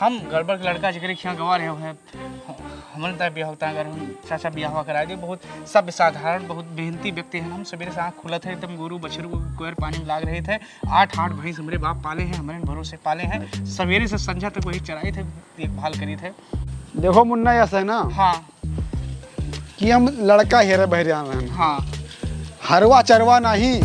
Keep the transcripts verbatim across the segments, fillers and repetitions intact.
हम गड़बड़ के लड़का जेकरे खियाँ गवा रहे हैं, हमन तय बियाह होता, अगर हम चाचा बियाह कराए दे, बहुत सभ्य साधारण, बहुत मेहनती व्यक्ति हैं। हम सवेरे से आँख खुलत है, एकदम गोरू बछरू कोयर पानी में लाग रहे थे। आठ, आठ भैंस हमरे बाप पाले हैं, हमरे भरोसे पाले हैं। सवेरे से संझा तक वही चराई थे, देखभाल करी थे। देखो मुन्ना, ऐसा है ना हाँ। कि हम लड़का हेरे बहरे आवे हैं। हाँ। हरवा चरवा नहीं।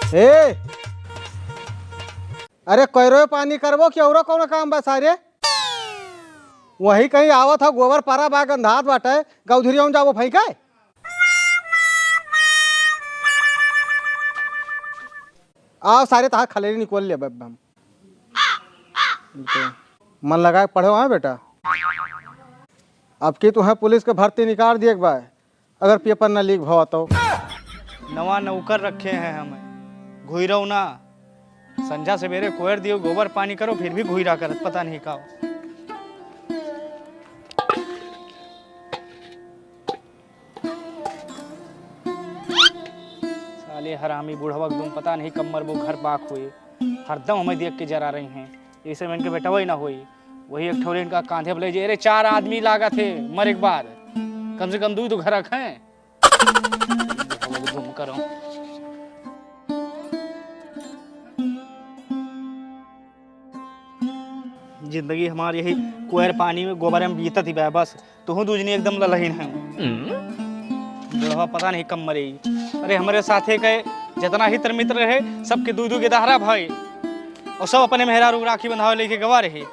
ए, अरे कोयरो पानी करबो कि औरो कौनो काम बा सारे? वही कहीं आवत ह, गोबर परा बा, गंधात बाटे, गौधरी आऊं जाबो फेंके। आओ सारे, तहार खलेरी निकोल लेबे हम। मन लगा के पढ़ो हाँ बेटा। अब की तुहें पुलिस के भर्ती निकाल दिए के बा, अगर पेपर ना लीक भवा तो। नवा नौकर रखे हैं हमें, घुइरौ ना। संझा सवेरे कोयर दियो, गोबर पानी करो, फिर भी घुइरा करत, पता नहीं का। साले हरामी बुढ़वा एकदम पता नहीं कब मरबो घर पाक हुए। हरदम हमें देख के जरा रही हैं। ऐसे में इनके बेटवा ही ना होई। वही एक ठौरे इनका कांधे पे ले जे, अरे चार आदमी लागत है मरे के बाद। कम से कम दू तो घर रखें। धूम करो। जिंदगी हमार यही कोयर पानी में, गोबर में बीतत ही बा बस। तुहूँ दूजनी एकदम ललहीन है। बुढ़वा पता नहीं कब मरे। अरे हमरे साथे के जितना हित मित्र रहे, सबके दू दू के दहरा भाई, और सब अपने मेहरारू राखी बंधावे लेके गवा रहे।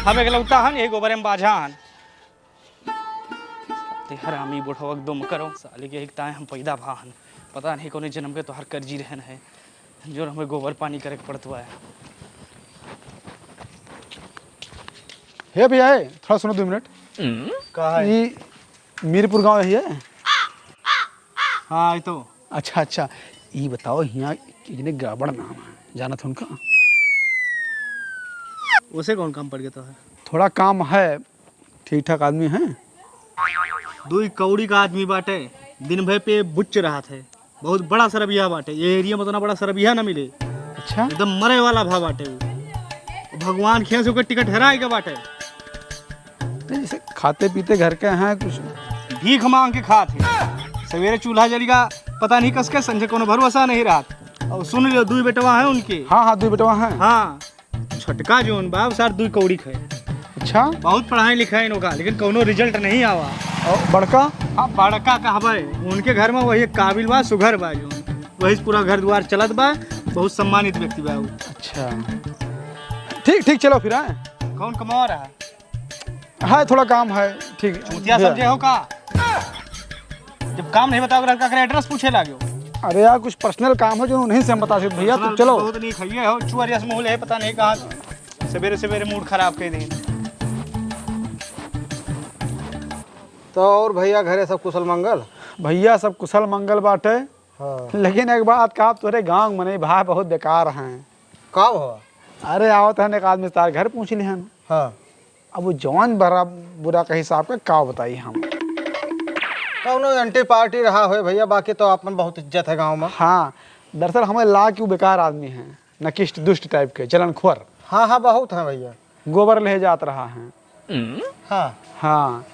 हम एकलौता हन, यही गोबरे में बाझा हन। ते हरामी बुढ़वा एकदम करो, साले के एक ताए हम पैदा भा हन। पता नहीं कौने जन्म के तोहार कर्जी रहन है। जोर हमें गोबर पानी करे के पड़त बा। हे भैया, ए, थोड़ा सुनो दो मिनट। का है? ई मीरपुर गांव यही है? हाँ, ई तो। अच्छा, अच्छा, ई बताओ, हियाँ एक जने गड़बड़ नाम है, जानत हो उनका? उसे कौन काम पड़ गया तो है? थोड़ा काम है, ठीक ठाक आदमी है। दुई कौड़ी का आदमी बाटे, दिन भर पे बुच्च रहत है। बहुत बड़ा सरबिया बाटे, ये एरिया में उतना बड़ा सरबिया ना मिले। अच्छा। एकदम मरे वाला भा बाटे उ। भगवान खेस ओकर टिकट हेराए के बाटे। नहीं, जैसे खाते पीते घर के हैं कुछ। भीख मांग के खात है। सवेरे चूल्हा जलिगा, पता नहीं कस के, संझे कोनो भरोसा नहीं रहत। और सुन लियो, दुई बेटवा है उनके। हाँ, हाँ, दुई बेटवा हैं। हाँ। छोटका जोन बा, उ सार दुई कौड़ी खे। अच्छा। बहुत पढ़ाई लिखाई इनका, लेकिन कौनो result नहीं आवा। और बड़का? अब बड़का कहबे, उनके घर में वही एक काबिल बा, सुघर बा जोन, वही से पूरा घर दुआर चलत बा, बहुत सम्मानित व्यक्ति बा उ। अच्छा, ठीक, ठीक, चलो फिर, हाँ। कौन कमावा रहा? हाँ, थोड़ा काम है, ठीक। चूतिया भैया। समझे हो का? जब काम नहीं बताओ, लड़का के address पूछे लाग्यो। अरे यार, कुछ personal काम है जो नहीं से हम बता सकते भैया, तुम personal चलो। बहुत नहीं खाइए हो, चुअरिया से मुँह ले, पता नहीं कहाँ सवेरे सवेरे mood खराब कर दे। तो और भैया, घरे सब कुशल मंगल? भैया, सब कुशल मंगल बाटे। हाँ। लेकिन एक बात कहा, तोरे गाँव में नहीं भाई, बहुत बेकार हैं। का हुआ? अरे, आवत हन, एक आदमी से तार घर पूछ लिहन। हाँ। अब वो जवान बड़ा बुरा कही साहब का, का बताई हम? कौनो anti party रहा होए भैया, बाकी तो आपन बहुत इज्जत है गाँव में। हाँ, दरअसल हमें ला कि वो बेकार आदमी है, नकिष्ट दुष्ट type के, जलनखोर। हाँ, हाँ, बहुत हैं भैया। गोबर ले जात रहा है। हाँ। हाँ,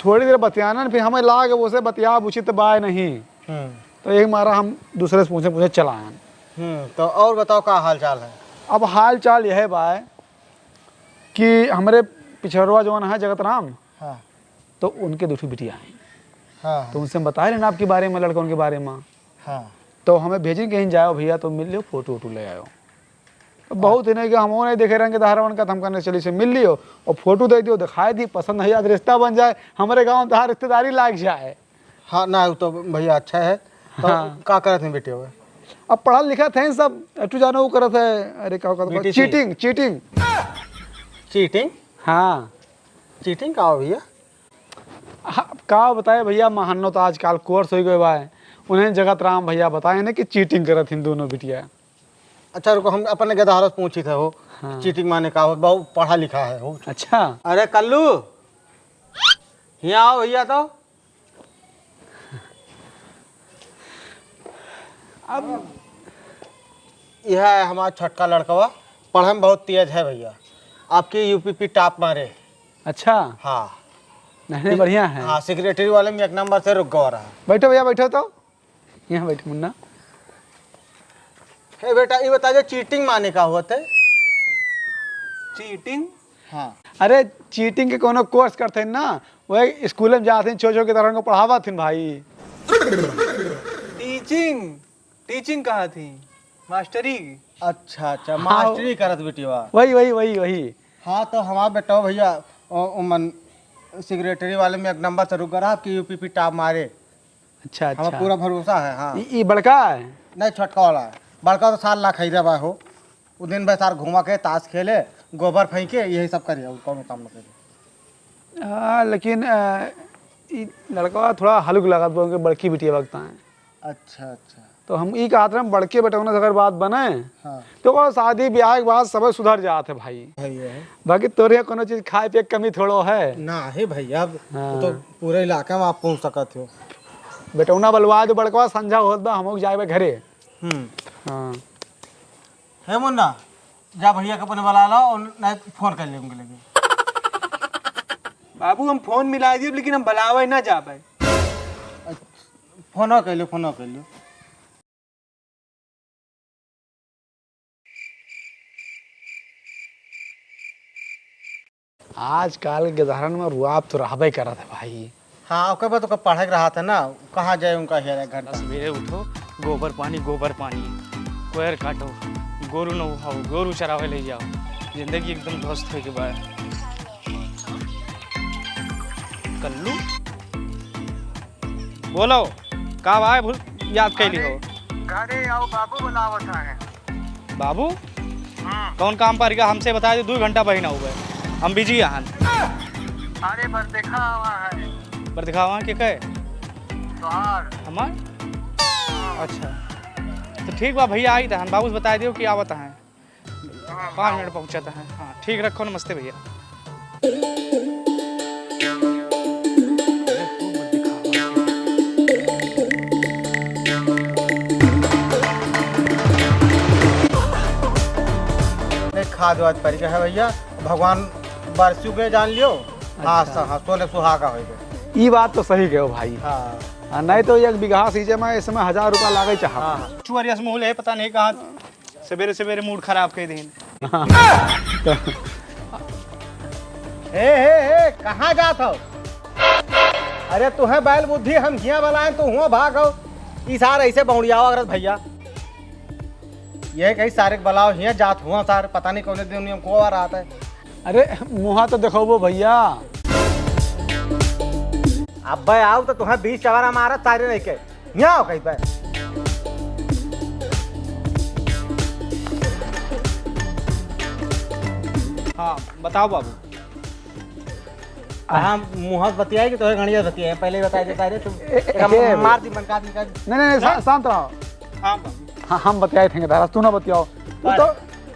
थोड़ी देर बतियानन, फिर हमें लाग उसे बतिया उचित बाय नहीं। हम्म। तो यही मारा हम दूसरे से पूछे, पूछे चलायन। हम्म, तो और बताओ का हाल चाल है? अब हाल चाल यह बाय कि हमरे पिछड़वा जौन है जगत राम, हाँ। तो उनके दो ठो बिटिया हैं। हाँ, तो हाँ। उनसे हम बताए रहे ना आपके बारे में, लड़कन के बारे में। हाँ। तो हमें भेजिन कहीं जाओ भैया, तो मिल लियो, फोटो वोटो ले आयो। तो बहुत ही नहीं कि हम वो नहीं देखे रंग के धारावन का, तो हम कहने चली से मिल लियो और फोटो दे दियो, दिखाई दी, पसंद है, आज रिश्ता बन जाए, हमारे गाँव में तहार रिश्तेदारी लाग जाए। हाँ, ना, वो तो भैया अच्छा है। तो हाँ। का करत हैं बेटे हुए? अब पढ़ा लिखा थे सब, तू जानो वो करत है, अरे का कहत बा? B T C। चीटिंग, चीटिंग। चीटिंग? हाँ। चीटिंग का हो भैया? हाँ, का बताए भैया, महानो तो आजकल कोर्स हो गए बा। उन्हें जगत राम भैया बताए ने कि चीटिंग करत हिन दोनों बिटिया। अच्छा रुको, हम अपने गदहारस पूछी थे हो। हाँ। चीटिंग माने का हो? बहुत पढ़ा लिखा है हो। अच्छा। अरे कल्लू, यहाँ आओ भैया तो। अब यह है हमारा छोटका लड़कवा, पढ़े में बहुत तेज है भैया, आपकी U P P top मारे। अच्छा। हाँ। नहीं, नहीं, बढ़िया है। हाँ, सेक्रेटरी वाले में एक नंबर से रुक गवा रहा। बैठो भैया, बैठो तो। यहाँ बैठो मुन्ना। हे बेटा, ये बता दो, चीटिंग माने का होत है? चीटिंग? हाँ। अरे, चीटिंग के कोनो कोर्स करते हैं ना, वही स्कूल में जाते हैं, छोटे छोटे किताबन को पढ़ावत हैं भाई। टीचिंग, टीचिंग कहा थी, मास्टरी। अच्छा अच्छा, हाँ। मास्टरी करत बिटिया। वही वही वही वही। हाँ, तो हमारा बेटा भैया, ओ, ओ मन, सेक्रेटरी वाले में एक नंबर से रुक गया, आपकी U P P top मारे। अच्छा हमारा अच्छा। पूरा भरोसा है। हाँ। ई, ई बड़का है? नहीं, छोटका वाला है। बड़का तो सार लाखैरा बा हो। उ दिन भर सार घुमा के ताश खेले, गोबर फेंके, यही सब करे, और कौनो काम न करे। हाँ, लेकिन, अ, ई लड़का थोड़ा हलुक लागत बा, उनके बड़की बिटिया बा। अच्छा अच्छा। तो हम ई कहत रहे, बड़के बेटौना से अगर बात बने, हाँ। तो ओकर शादी ब्याह के बाद सब सुधर जात है भाई। भाई है। बाकी तोरे कोनो चीज खाए पिए के कमी थोड़ो है। ना है भैया, अब हाँ। तो पूरे इलाका में आप पहुँच सकत हो। बेटौना बलवा दो बड़कवा, संझा होत बा, हम लोग जाए घरे। हम्म। हाँ। हे मुन्ना, जा भैया के अपने बुला लो और नहीं फोन कर ले उनके लगे। बाबू, हम फोन मिला दिए, लेकिन हम बुलावे ना जाबे। फोनो कर लो, फोनो कर लो। आजकल के गदहरन में रुआब तो रहबे करत है भाई। हाँ, ओकर बाद ओकर पढ़े के रहत है ना, कहाँ जाए उनका हेरे एक घंटा। सवेरे उठो, गोबर पानी, गोबर पानी, कोयर काटो, गोरू नहाओ, गोरू चरावे ले जाओ, जिंदगी एकदम ध्वस्त होए के बाद। कल्लू, बोलो, का भाई भूल याद कैली हो? घरे आओ, बाबू बुलावत है। बाबू? हाँ। कौन काम पर गया, हमसे बता दे, दो घंटा पहिना हुआ है, हम बिजी हन। अरे, बस देखा हुआ है। पर दिखावा के कहे? तोहार। हमार? हाँ। अच्छा, तो ठीक बा भैया, आई तहन बाबू से बताई दियो कि आवत हैं। हाँ, पाँच मिनट पहुँचत हैं। हाँ, ठीक रखो, नमस्ते भैया। नहीं, खाद वाद पड़ गया है भैया, भगवान बरसू के जान लियो। हाँ, अच्छा। स-, हाँ, सोले सुहागा हो गए। ई बात तो सही कहो भाई। हाँ। हाँ, नहीं तो एक बीघा सींचे में इस समय हजार रुपया लागे चाहत। हाँ, हाँ। चुअरिया से मुँह ले, पता नहीं कहाँ सवेरे सवेरे मूड खराब कर देन। हे, हे, हे, कहाँ जात हो? अरे, तुहे बैल बुद्धि हम हियाँ बलाएं, तू हुआँ भाग हो। ई सार ऐसे बौड़ियावा करत भैया। ये कहीं सारे के बलाओ, हियाँ जात हुआँ सार, पता नहीं कौने दुनिया में को आ रहा था। अरे, मुँहा तो देखो भैया। अब्बे आओ तो तुहे बीस चवारा मारत सारे नहीं के। यहाँ आओ कहीं पे। हाँ, बताओ बाबू। हाँ, मुँह से बतियाए कि तोहे गणिया से बतियाए? पहले ही बता देता है रे, तुम ए, ए, एक हम ए, मार दी, मन का दी, का दी। नहीं, नहीं, नहीं, शा-, शांत रहो। हाँ बाबू। हाँ, हम बतियाए थे, दादा, तू ना बतियाओ। तू तो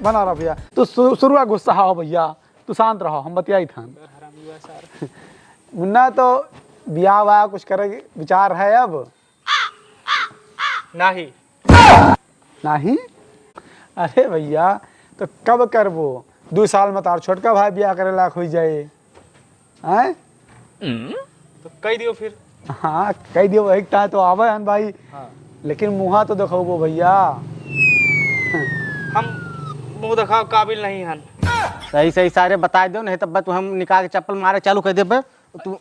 बना रहा भैया। तू शु-, शुरुआ गुस्सा हो भैया, तू शांत रहो, हम बतियाई था। हरामी हुआ सार। मुन्ना, तो बियाह वाह कुछ करे के विचार है अब? नाही। नाही? अरे भैया, तो कब करबो? दो साल में तार छोटका भाई बियाह करे लायक हो जाए। हैं? तो कह दियो फिर। हाँ, कह दियो, वही ता तो आवे हन भाई। हाँ। लेकिन मुँहा तो देखो भैया। हम मुँह दिखाओ काबिल नहीं हन। सही सही सारे बता दो, नहीं तब तो हम निकाल के चप्पल मारे चालू कर देबे। तू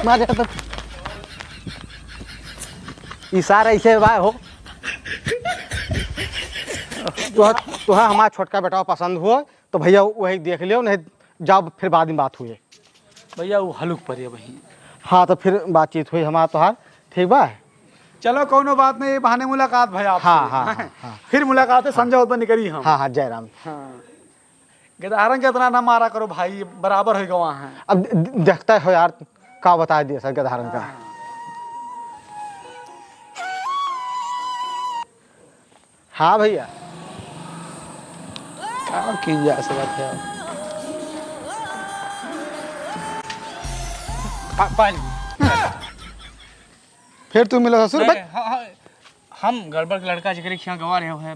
मार दे तब। ई सारा ऐसे बा हो। तोहा, तोहा हमार छोटका बेटा पसंद हो तो भैया वही देख लियो, नहीं जाओ फिर बाद में बात हुए। भैया वो हलुक पर है वहीं। हाँ तो फिर बातचीत हुई हमार तोहार, ठीक बा? चलो, कौनो बात नहीं, बहाने मुलाकात भय आपसे। हाँ, हाँ, हाँ, हाँ। फिर मुलाकात है, समझौता नहीं करी हम। हाँ, हाँ, जय राम। हाँ। गदहरन के इतना ना मारा करो भाई, बराबर हो गवा है। अब द-, द-, देखता हो यार, का बताइ दिया सर गदहरन का। हाँ। हाँ भइया। का कीन जा सकत है? पा-, पानी। फिर तू मिला ससुर नहीं, भाई? हाँ, हाँ, हम गड़बड़ के लड़का जेकरे खियाँ गवा रहे हैं,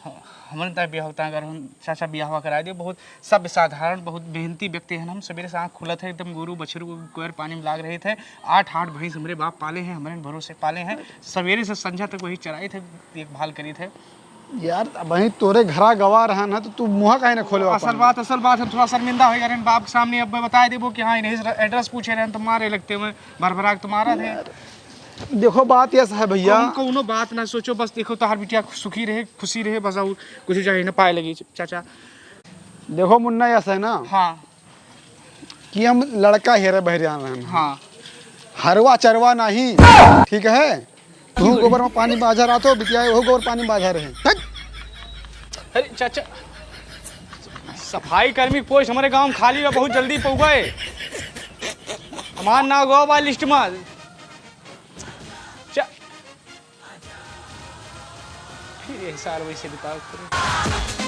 ह-, हमन तार बियाह होता, अगर हम चाचा बियाह हुआ करा दे, बहुत सभ्य साधारण, बहुत मेहनती व्यक्ति हैं हम। सवेरे से आँख खुलत है, एकदम गोरू बछरू कोयर पानी में लाग रहे थे। आठ, आठ भैंस हमरे बाप पाले हैं, हमरे भरोसे पाले हैं। सवेरे से संझा तक वही चराई थे, देखभाल करी थे। यार, वहीं तोरे घरा गवा रहा ना, तो तू मुँह काहे ना खोले असल अपन? बात, असल बात, हम थोड़ा शर्मिंदा हो गए रहे बाप के सामने। अब मैं बताए देबो कि हाँ, इन्हें एड्रेस पूछे रहे तो मारे लगते हुए, भरभरा के तो मारा थे। यार, देखो, बात ऐसा है भइया। कौन, कौनो बात ना सोचो, बस देखो, तोहार बिटिया सुखी रहे, खुशी रहे, बस और कुछ चाहे ना पाए लगी, चाचा। देखो मुन्ना, ऐसा है ना हाँ। कि हम लड़का हेरे बहरियान रहन। हाँ। हरवा चरवा नहीं, ठीक है? तू गोबर में पानी बाझा रहा तो बिटिया वो गोबर पानी बाझा रहे। हट। अरे चाचा, सफाई कर्मी पोस्ट हमारे गांव में खाली बा, बहुत जल्दी पउबे। हमार नाव गवा बा लिस्ट में। चा-, फिर यही साल वैसे बिताओ करो।